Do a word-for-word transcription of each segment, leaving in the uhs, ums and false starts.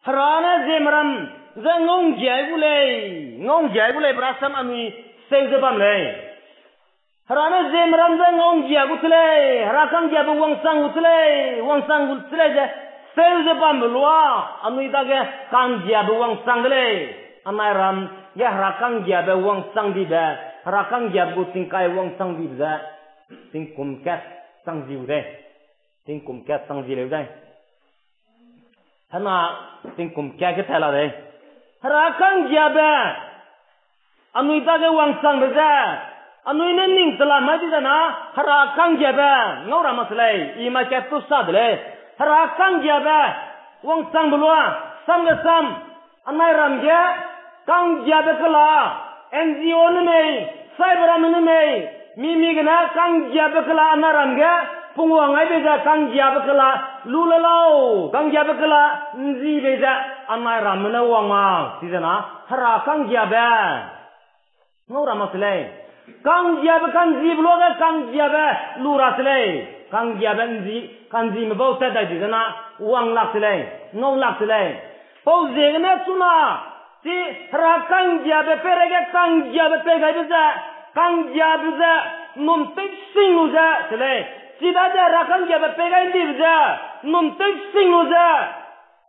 Hera ne Zeme ram ze ngau nggiai gu lei, ngau nggiai gu lei be rasam anui seu ze bam lei. Hera ne Zeme ram ze ngau nggia gu se lei, Hera ka'nggiabe wangchang gu se lei, wangchang gu se lei ze seu ze bambe lua, anui dage ka'nggiabe wangchang de lei. Anai ram ge Hera ka'nggiabe wangchang dibe, Hera ka'nggiabe gu tingkai wangchang dibe ze tingkum kat chang zi u dei. Tingkum kat chang zi leu dei. Hena tingkum kat ge tat la dei. Hera ka'nggiabe anui dage wangchangbe ze, anui ne ning tela mai di zena, Hera ka'nggiabe ngau ra mak se lei, i mai kat tu sa de lei. Hera ka'nggiabe wangchangbe lua, sam ge sam, anai ram ge ka'nggiabe kela, N G O ne mei, saibe ramme ne mei, mi mi gene ka'nggiabe kela anai ram ge pungwang ai bei ze ka'nggiabe kela lu le lau, ka'nggiabe kela ’nzi bei ze anai ramme ne wang mak, chi zena Hera ka'nggiabe ngau ra mak se lei. Ka'nggiabe ka'nzibe luage ka'nggiabe lu ra se lei. Ka'nggiabe ’nzi, ka'nzime bau tat dai di zena wang lak se lei, ngau lak se lei. Pau ziegene chuna, chi Hera ka'nggiabe peireige ka'nggiabe pei gaibe ze, ka'nggiabe ze ’nnum tewsing lu ze se lei. Chidaze Hera ka'nggiabe pei gai ’ndibe ze ’nnum tewsing lu ze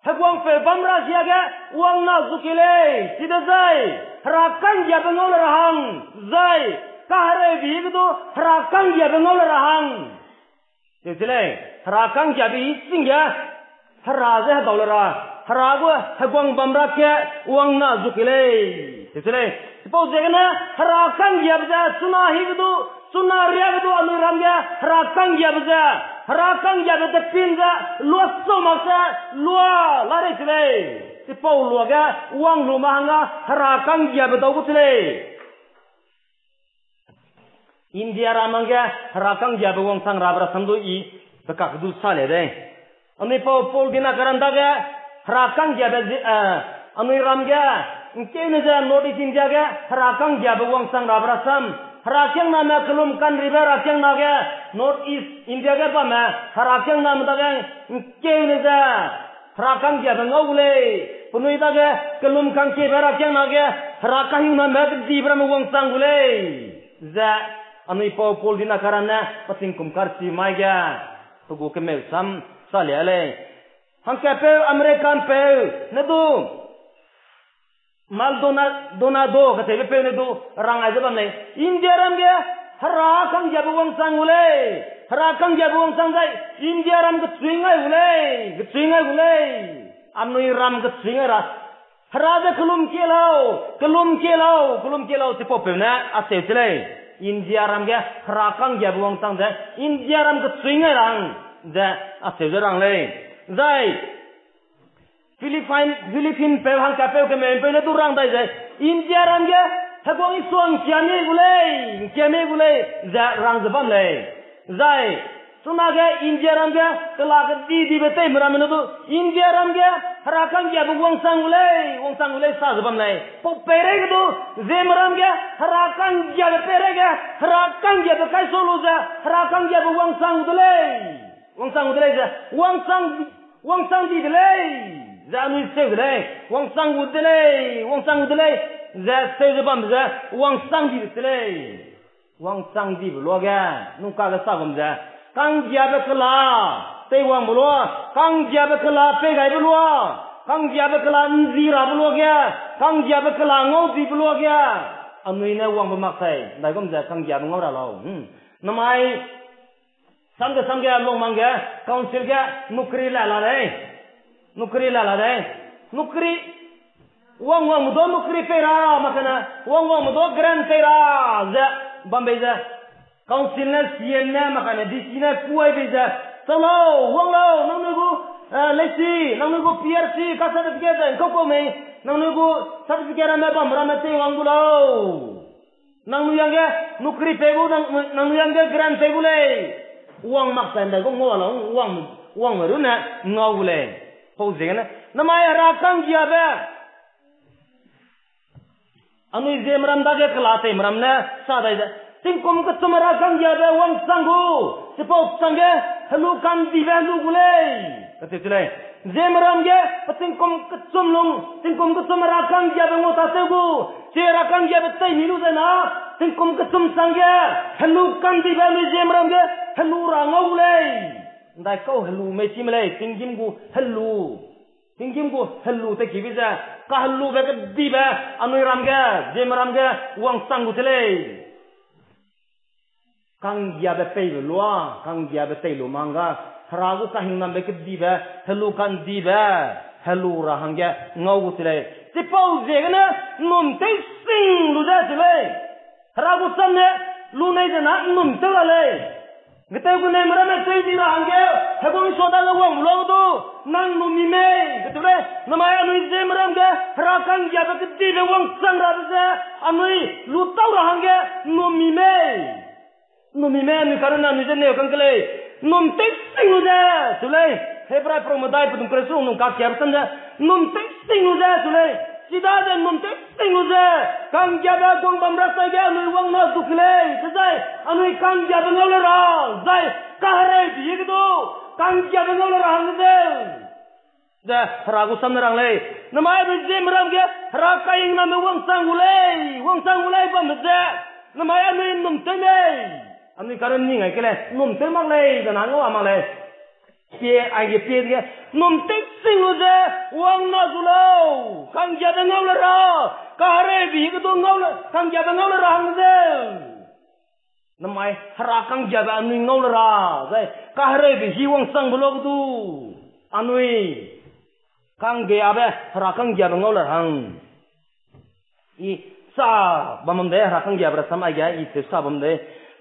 heguangpeu bam ra siage wang na zu kei lei, chidezai Hera ka'nggiabe ngau le ra hang, zai kahereubi ge du Hera ka'nggiabe ngau le ra hang. Tewche lei, Hera ka'nggiabe i chingge, Hera ze hedau le ra, Hera gu heguang bam ra ke wang na zu kei lei. Tewche lei, chipau ziegene Hera ka'nggiabe ze chuna hi ge du, chuna ria ge du anui ram ge Hera ka'nggiabe ze, Hera ka'nggiabe tepin ze lua sau mak ze lua la rei se lei. Chipau luage wang lu ma hangge Hera ka'nggiabe dau gu se lei. India ram hangge Hera ka'nggiabe wangchang rabe rasam du i pe kak du sa le dei. Anui pau Paul dina karan dage Hera ka'nggiabe zi, eh, anui ram ge, ’ngkeune ze North East India ge Hera ka'nggiabe wangchang rabe rasam, herakiangname kelum kanribe herakiangna ge, North East India ge bamme herakiangname dage ’ngkeune ze Hera ka'nggiabe ngau gu lei, penui dage kelum ka'ngkiebe herakiangna ge, Hera kahingname kedibe ramme wangchang gu lei, ze anui pau Paul dina karan ne peting kum karchi mai ge pe gu kemeu sam sa lia lei. Hangkatpeu Americanpeu ne du, Maldonado kacheubepeu ne du rang ai ze bam lei. India ram ge Hera ka'nggiabe wangchang gu lei. Hera ka'nggiabe wangchang zai India ram gechui ngai gu lei, gechui ngai gu lei. Anui ram gechui ngai ra. Hera ze kelum kie lau, kelum kie lau, kelum kie lau, chipaupeu ne acheu che lei. India ram ge Hera ka'nggiabe wangchang ze India ram gechui ngai ra hang ze acheu ze rang lei. Zai Philippine, Philippinepeu hangkatpeu kemeu'mpeu ne du rang dai ze, India ram ge heguang Isua ’ngkia mei gu lei, ’ngkia mei gu lei, ze rang ze bam lei. Zai chunage India ram ge kela kedidibe teime ramme ne du, India ram ge Hera ka'nggiabe wangchang gu lei, wangchang gu lei sa ze bam lei. Pau peireige du, Zeme ram ge Hera ka'nggiabe peireige, Hera ka'nggiabe kaisau lu ze Hera ka'nggiabe wangchang gu de lei. Wangchang gu de lei ze, wangchang, wangchang di de lei, ze anui seu de lei, wangchang gu de lei, wangchang gu de lei, ze seu ze bam ze, wangchang di de se lei. Wangchang dibe luage, nungkage sa gum ze, ka'nggiabe kela, teiwangbe lua, ka'nggiabe kela peigaibe lua, ka'nggiabe kela ’nzi rabe luage, ka'nggiabe kela ngau dibe luage, anui ne wangbe mak sei, ’ndaigum ze ka'nggiabe ngau ra lau. Hmm. Namai, samge samge lungmang ge, council ge, nukri la la lei. Nukri la la lei. Nukri, wang wangme du nukri pei ra, mak kane, wang wangme du grant pei ra, ze, bam bei ze. Council ne, C M ne, mak kane, D C ne, kuai bei ze. Chau lau, wang lau, nangnui gu, eh, leisi, nangnui gu P R C, ka certificate ze, ’ngkau kau mei, nangnui gu certificate ramme bam ramme teiwang gu lau. Nangnui hangge nukri pei gu, nang, nangnui hangge grant pei gu lei. Wang mak sai ’ndaigum ngau la, wang, wangme runne ngau gu lei. Pau ziegene, namai Hera ka'nggiabe. Anui Zeme ram dage kela teime ram ne sa dai ze, tingkum kechum Hera ka'nggiabe wangchang gu, chipau changge, helu ka'ndibe helu gu lei. Kacheu che lei. Ziemmeram ge, pe tingkum kechum lung, tingkum kechum Hera ka'nggiabe ngau ta tew gu, chi Hera ka'nggiabe tei mi lu zai na, tingkum kechum chang ge, helu ka'ndibe anui Ziemmeram ge, helu ra ngau gu lei. ’Ndaikau helu mei chi me lei, tinggîm gu helu. Tinggîm gu helu te kibe ze, kahelube kedibe, anui ram ge, Ziemmeram ge, wangchang gu te lei. Ka'nggiabe peibe lua, ka'nggiabe tei lu mang ga, Hera gu kahingnambe kedibe, helu ka'ndibe, helu ra hangge ngau gu te lei. Chipau ziegene ’nnum tew sing lu ze te lei. Hera gu sam ne, lu nei ze na ’nnum tew la lei. Getew gu ne meramme tei di ra hangge, Heguang Isua dage wang lu du, nang ’nnum mi mei, kacheu lei, namai anui Ziemmeram ge, Hera ka'nggiabe kedibe wangchang rabe ze, anui lu tau ra hangge, ’nnum mi mei. ’Nnum mi mei anui karunne anui ze neu kang ke lei, ’nnum tew sing lu ze, cheu lei, Hebrai pera medai pedum kereu seruk nung kakiabe sam ze, ’nnum tew sing lu ze, cheu lei, chidaze ’nnum tew sing lu ze, ka'nggiabe guang bam ra sai ge anui wang na zu ke lei, dezai, anui ka'nggiabe ngau le ra, zai, kahereibe hie ge du, ka'nggiabe ngau le ra hangge zeu. Ze Hera gu sam ne rang lei. Namai anui Ziemmeram ge Hera kahingnambe wangchang gu lei, wangchang gu lei bambe ze. Namai anui ’nnum tew lei. Anui karun ning ai ke lei, ’nnum tew mak lei, ze na ngau a mak lei. Pie, aige pie ge, ’nnum tew sing lu ze, wang na zu lau, ka'nggiabe ngau le ra, kahereibe hie ge du ngau le, ka'nggiabe ngau le ra hangge zeu. Namai Hera ka'nggiabe anui ngau le ra, zai kahereibe hie wangchangbe lu ge du, anui ka'nggiabe, Hera ka'nggiabe ngau le ra hang. I sa bam bam de, Hera ka'nggiabe rasam aige i teu sa bam de.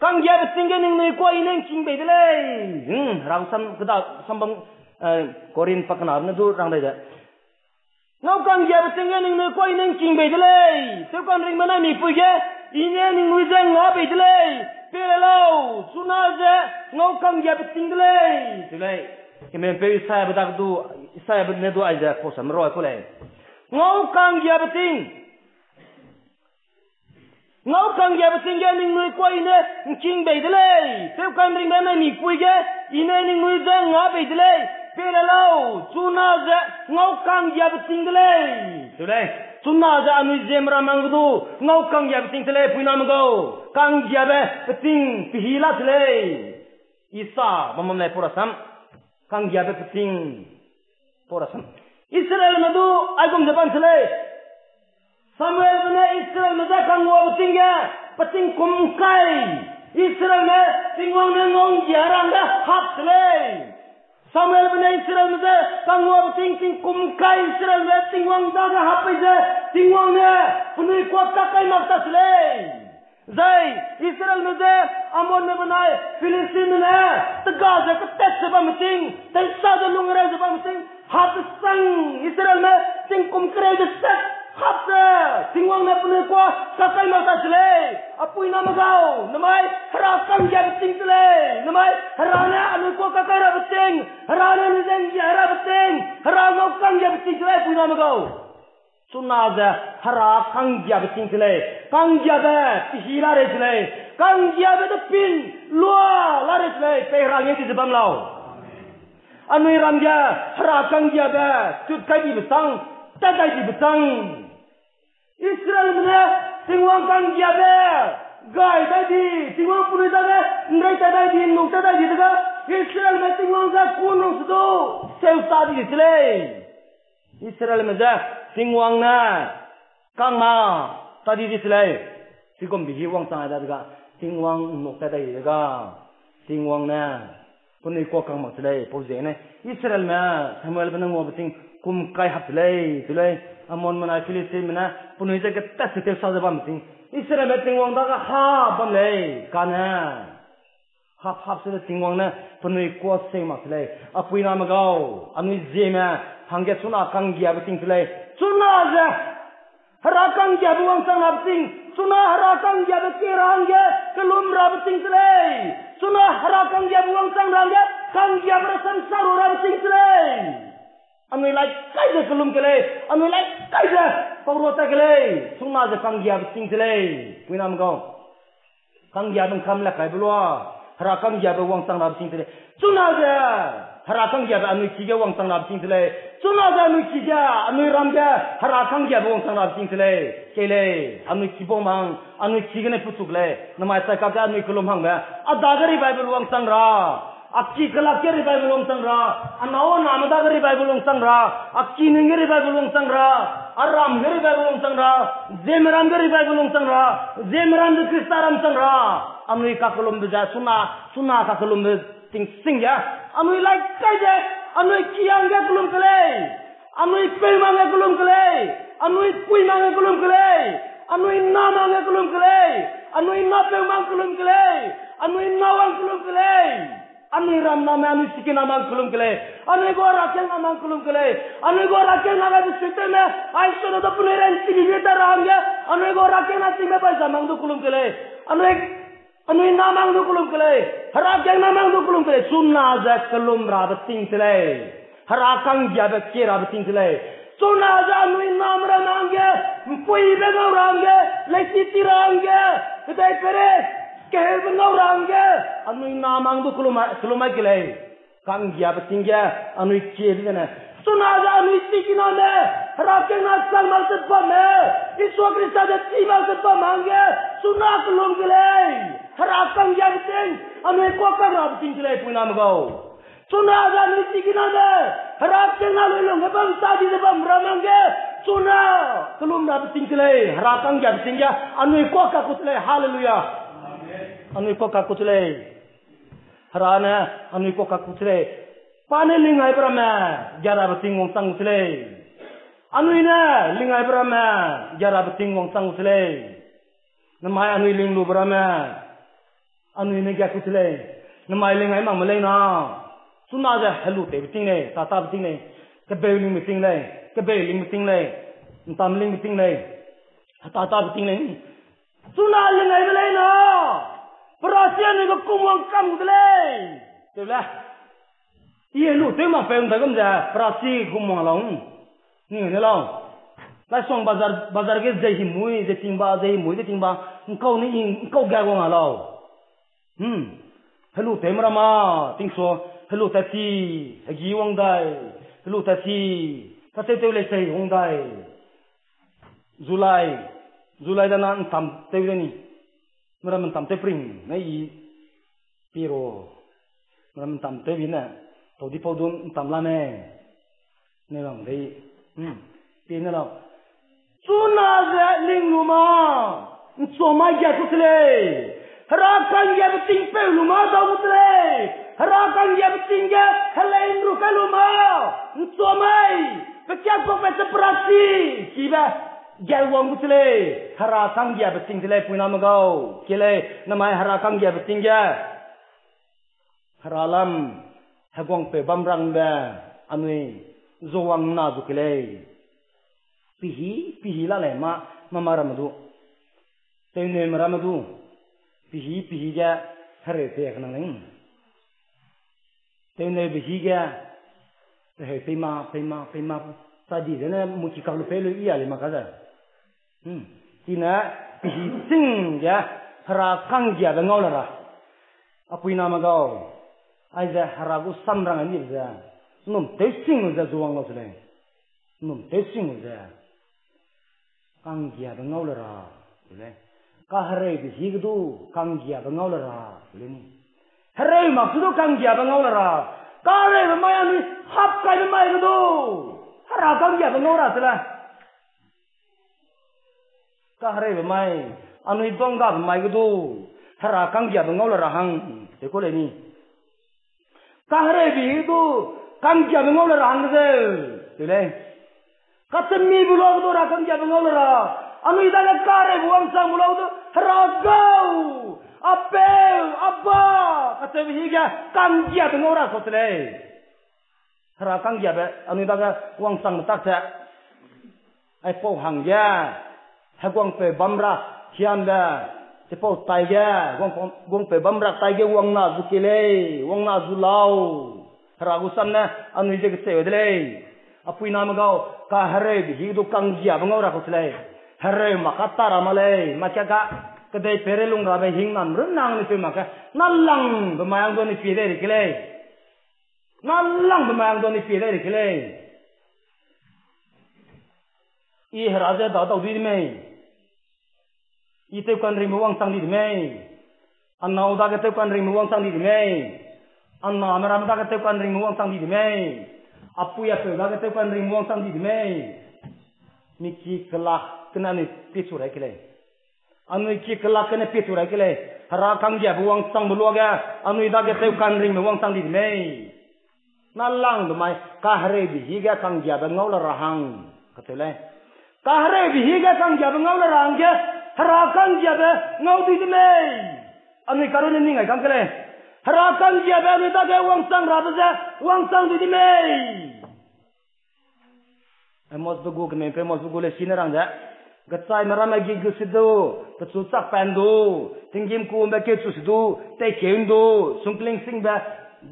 Ka'nggiabe ting ge ningnui kuâ I ne ’ngking bei de lei. Hmm, Hera sam keda sam bam, eh, Korinth pakenabe ne du rang dai de. Ngau ka'nggiabe ting ge ningnui kuâ I ne ’ngking bei de lei, tewka'nringbe naimikpui ge, I ne ningnui je ngau bei de lei, pie le lau, chuna ze ngau ka'nggiabe ting de lei, cheu lei. Hemeu'mpeu Isaiabe dak du, Isaiabe ne du aize pau sam roi ku lei. Ngau ka'nggiabe ting. Ngau ka'nggiabe ting ge ningnui kuâ I ne ’ngking bei de lei, tewka'nringbe naimikpui ge, I ne ningnui je ngau bei de lei, pie le lau, chuna ze ngau ka'nggiabe ting de lei, cheu lei. Chuna ze anui Ziemmeram hangge du, ngau ka'nggiabe ting te lei, puiname gau, ka'nggiabe peting pehî la te lei. I sa bam bam lei pau rasam, ka'nggiabe peting, pau rasam. Israelme du, aigum ze bam se lei. Samuelbe ne Israelme je kanguabe ting ge, peting kum kai, Israelme Tingwang ne ngau ’nggia ra hangge hap se lei. Samuelbe ne Israelme je kanguabe ting, tingkum kai Israelme Tingwang dage hap pei ze, Tingwang ne penui kuâ ta kai mak ta se lei. Zai Israelme je Amonme benai Philistinme ne tega ze ketat ze bamme ting, tewsa ze lunggereu ze bamme ting, hap sang Israelme tingkum kereu ze tat hap ze, Tingwang ne penui kuâ kakai mak ta se lei. A puiname gau, namai Hera ka'nggiabe ting te lei, namai Hera ne anui kuâ kakai rabe ting, Hera ne anui je ’nggia rabe ting, Hera ngau ka'nggiabe ting te lei, puiname gau. Chuna ze Hera ka'nggiabe ting te lei, ka'nggiabe pehî la rei te lei, ka'nggiabe de pin lua la rei te lei, pei Hera ngeu di ze bam lau. Anui ram ge Hera ka'nggiabe tut kai dibe chang, tat dai dibe chang. Israelme ne Tingwang ka'nggiabe gai dai di, Tingwang penui dage ’nrei tat dai di, ’nnuk tat dai di dege, Israelme Tingwang ze kunung se du seu ta di di se lei. Israelme je Tingwang ne kangna ta di di se lei. Chigum pehî wangchang ai dadege, Tingwang ’nnuk tat dai di dege, Tingwang ne penui kuâ kang mak se lei, pau ziegene Israelme Samuelbe ne nguabe ting kum kai hap se lei, te lei, Amonme nai Philistinme ne penui je ketat se tewsa ze bam ting, Israelme Tingwang dage hap bam lei, kane hap hap se de Tingwang ne penui kuâ sing mak se lei. A puiname gau, anui ziemme hangge chuna ka'nggiabe ting te lei. Chuna ze Hera ka'nggiabe wangchang rabe ting, chuna Hera ka'nggiabe kie ra hangge kellum rabe ting te lei. Chuna Hera ka'nggiabe wangchang ra hangge ka'nggiabe rasam sa ru rabe ting te lei. Anui lai kai ze kellum ke lei, anui lai kai ze pau rua ta ke lei. Chuna ze ka'nggiabe ting te lei. Puiname gau, ka'nggiabe ’ngkam le kaibe lua, Hera ka'nggiabe wangchang rabe ting te lei. Chuna ze Hera ka'nggiabe anui ki ge wangchang rabe ting se lei. Chuna ze anui ki ge, anui ram ge, Hera ka'nggiabe wangchang rabe ting se lei. Kei lei, anui ki bau mang, anui ki gene puchuk lei. Namai chai kakge anui kelum hangbe, a dage revival wangchang ra. A ki kelak ge revival wangchang ra. A nâu a name dage revival wangchang ra. A ki ning ge revival wangchang ra. A ram ge revival wangchang ra. Ziemmeram ge revival wangchang ra. Ziemmeram ge Khrista ram chang ra. Anui kakelumbe ze, chuna, chuna kakelumbe ting sing ge, anui lai kai ze, anui ki hangge kelum ke lei, anui peu mang ge kelum ke lei, anui pui mang ge kelum ke lei, anui na mang ge kelum ke lei, anui napeu mang kelum ke lei, anui nawang kelum ke lei, anui ram name, anui sikina mang kelum ke lei, anui gu herakiangna mang kelum ke lei, anui gu herakiangna gaibe suitewme, ai sune da penui ranchi bi ta ra hangge, anui gu herakiangna tingbe bai za mang du kelum ke lei, anui anui na mang du kelum ke lei, herakiangna mang du kelum ke lei, chuna ze kelum rabe ting se lei, Hera ka'nggiabe kie rabe ting se lei. Chuna ze anui name ra hangge, mpuibe ngau ra hangge, leisiti ra hangge, kedei pere, keheube ngau ra hangge, anui na mang du kelum, kelum mai ke lei. Ka'nggiabe ting ge, anui kiebe gene. Chuna ze anui sikiname, herakiangna chang mak se bamme, Jisu Khrista ze chi mak se bam hangge, chuna kelum ke lei. Hera ka'nggiabe ting, anui kuak kak rabe ting ke lei, puiname gau. Chuna ze anui sikiname, herakiangna lui lungge bam tadi ze bam ra hangge, chuna kelum rabe ting ke lei. Hera ka'nggiabe ting ge, anui kuak kak ku se lei. Haleluya. Anui kuak kak ku se lei. Hera ne anui kuak kak ku se lei. Pa ne lingaibe ramme, gia rabe ting wangchang gu se lei. Anui ne lingaibe ramme, gia rabe ting wangchang gu se lei. Namai anui linglube ramme, anui ne gia ku se lei. Namai lingai makme lei na. Chuna ze helu tewbe ting lei, tatabe ting lei. Kebeu lingbe ting lei, kebeu lingbe ting lei. Ntam lingbe ting lei. Tatabe ting lei. Chuna lingaibe lei na. Perasi anui ge kum wang kam de lei. Tew le. I helu tew mak peu ndai gum ze, perasi kum wang lau. Ni ne lau. Laisong bazar, bazar ge ze himui, ze tingba, ze himui, ze tingba. Nkau ni, nkau ga wang a lau. Hmm. Helu tew mera ma, tingso, helu tat ti, hegi wang dai, helu tat ti, katew tew lei sei wang dai. July, July dana ntam tew de ni. Meram ntam tew pring, ne i, piro. Meram ntam tew bi ne, tau di pau du ntam la me. Ne lang dei, hmm, pi ne lau. Chuna ze ling lu ma, nchuamai gia ku se lei. Hera ka'nggiabe ting peu lu ma dau ku se lei. Hera ka'nggiabe ting ge helei nru kai lu ma, nchuamai, pekiak pakbe che perasi, kibe, gaiwang ku se lei. Hera ka'nggiabe ting se lei, puiname gau. Ki lei, namai Hera ka'nggiabe ting ge Hera lam, heguangpeu bam rangbe, anui, zuwang na zu ke lei. Pihi, pihi la lei ma, mama ramme du. Tewneume ramme du. Pihi, pihi ge, hereu pei ke nang lei. Tewneube hi ge, peheu peima, peima, peima, chadi zene muki kak lu pei lu i a lei ma ka ze. Chine, pihi sing ge, Hera ka'nggiabe ngau le ra. A puiname gau, aize Hera gu samrang a nibe ze, nnum tew sing lu ze zuwang lau se lei. Nnum tew sing lu ze, ka'nggiabe ngau le ra, lei. Kahereube hi ge du, ka'nggiabe ngau le ra, lei ni. Hereu mak se du ka'nggiabe ngau le ra. Kahereube mai anui hap kaibe mai ge du, Hera ka'nggiabe ngau ra se lei. Kahereube mai, anui duanggabe mai ge du, Hera ka'nggiabe ngau le ra hang, te ku lei ni. Kahereube hi du, ka'nggiabe ngau le ra hang ge zeu, te lei. Kachemi bu lau ge du Hera ka'nggiabe ngau le ra. Anui dage kahereube wangchang bu lau ge du, Hera gau, Apeu, Aba, kacheube hi ge ka'nggiabe ngau ra kau se lei. Hera ka'nggiabe anui dage wangchangbe tak ze, aipau hangge, heguangpeu bam ra, hianbe, chipau taige, guang, guangpeu bam ra taige wang na zu ke lei, wang na zu lau. Hera gu sam ne, anui ze kecheu de lei. A puiname gau, kahereube hi du ka'nggiabe ngau ra kau se lei. Hereu mak ka ta ra ma lei, mak ka, kedei peirei lung rabe hing nam runne anui peu mak ge, nalangbe mai hang du anui pie dei ri ke lei. Na langbe mai hang du anui pie dai rei ke lei. I Hera ze da dau di de mei. I tewkanringbe wangchang di de mei. A nâu dage tewkanringbe wangchang di de mei. A name ramme dage tewkanringbe wangchang di de mei. A pui a peu dage tewkanringbe wangchang di de mei. Mi ki kelak gene anui pie chu rai ke lei. Anui ki kelak gene pie chu rai ke lei. Hera kanggiabe wangchangbe luage, anui dage tewkanringbe wangchang di de mei. Na langbe mai, kahereube hî ge kanggiabe ngau le ra hang, kacheu lei. Kahereube hî ge kanggiabe ngau le ra hangge, Hera kanggiabe ngau di de mei. Anui karune ning ai kang ke lei. Hera kanggiabe anui dage wangchang rabe ze, wangchang di de mei. Amosbe gu kemeupe Amosbe gu le sine rang ze, kechaime ramme gi gu se du, pechu chak pan du, tinggîm kumbe keu chu se du, teikeu ’ndu, sungkling singbe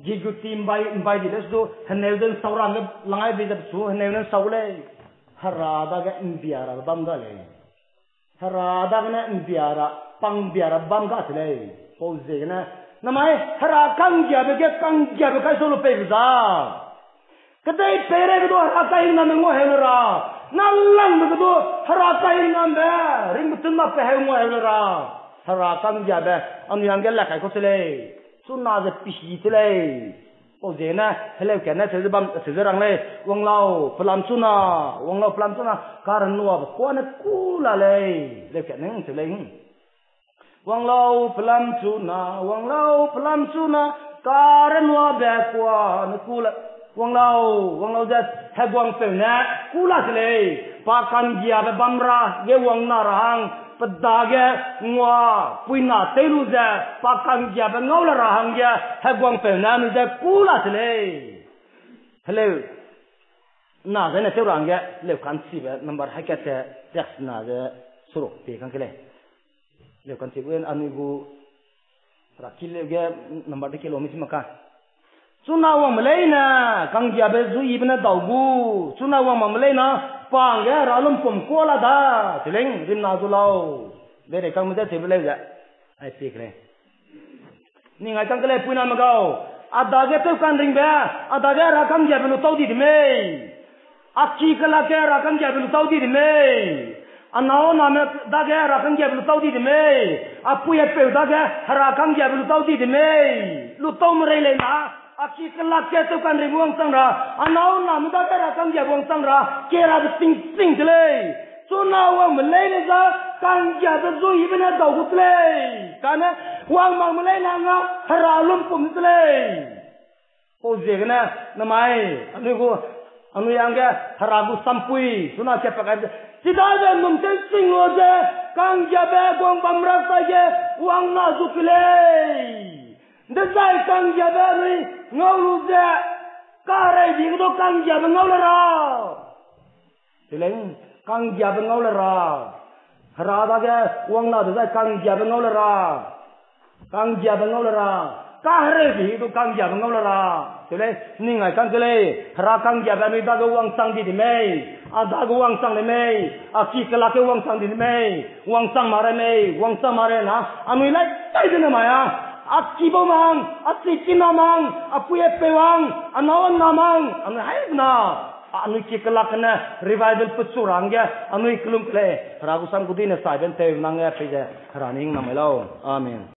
gi gu ti ’mbai, ’mbai di le se du, heneu ze ’nsau ra hangge lang ai bei ze pechu heneu ne ’nsau lei. Hera dage ’mbia ra bam ga lei. Hera dagene ’mbia ra, pang ’mbia ra bam ga se lei. Pau ziegene, namai Hera kanggiabe ge kanggiabe kai sau lu pei be za. Kedei peireige du Hera kahingnambe nguaheu le ra, na langbe ge du Hera kahingnambe, ringbe tun mak pe heu nguaheu le ra, Hera kanggiabe anui hangge le kai kau se lei. Chuna ze pehî se lei. Pau ziegene heleu kat ne cheu ze bam, cheu ze rang lei, wang lau pelam chuna, wang lau pelam chuna, karenuabe kuâ ne kû la lei. Leu kat ne cheu lei. Wang lau pelam chuna, wang lau pelam chuna, karenuabe kuâ ne kû la, wang lau, wang lau ze heguangpeu ne kû la se lei. Pa kanggiabe bam ra ge wang na ra hang, pe dage ngua puina tew lu ze, pa kanggiabe ngau le ra hangge, heguangpeu ne anui ze kû la se lei. Heleu, na ze ne tew ra hangge, leu ka'nchibe number hai kat ze, text na ze, seruk pie kang ke lei. Leu ka'nchibe anui gu, ra ki leu ge number de ke lo mi si mak ka. Chuna wangme leine, kanggiabe zuibe ne dau gu, chuna wang makme leine, pa hangge Hera lumpum kuâ la da, cheu lei, rimna zu lau. Deirei kangme ze cheube leu ze, ai pie ke lei. Ning ai kang ke lei puiname gau. A dage tewkanringbe, a dage Hera kanggiabe lu tau di de mei. A ki kelak ge Hera kanggiabe lu tau di de mei. A nâu name dage Hera kanggiabe lu tau di de mei. A pui a peu dage Hera kanggiabe lu tau di de mei. Lu tau merei lei na, a ki kelak ge tewkanringbe wangchang ra, a nâu name dage Hera kanggiabe wangchang ra, kerabe tingching de lei. Chuna wangme leine za, kanggiabe zuibe ne dau gu de lei. Kane, wang makme leine nga, Hera lumpum de lei. Pau ziegene, namai, anui gu, anui hangge, Hera gu sampui, chuna ka pa kai, chidaze num tewching lu ze, kanggiabe guang bam ra sai ge, wang na zu ke lei. Dezai kanggiabe anui ngau lu ze, kahereibi ge du kanggiabe ngau le ra. Cheu lei, kanggiabe ngau le ra. Hera dage wang na dezai kanggiabe ngau le ra. Kanggiabe ngau le ra. Kahereibi du kanggiabe ngau le ra. Cheu lei, ning ai kang ke lei, Hera kanggiabe anui dage wangchang di de mei. A dage wangchang de mei. A ki kelak ge wangchang di de mei. Wangchang ma re mei. Wangchang ma re na, anui lai tai dene mai a, a ki bau mang, a chi kina mang, a pui a peu mang, a nâu a na mang, anui hai na, anui ki kelak gene revival pechu ra hangge, anui kelum ke lei, Hera gu sam gu dine saibe ’ntew nang ge peize, Hera ning na mai lau. Amen.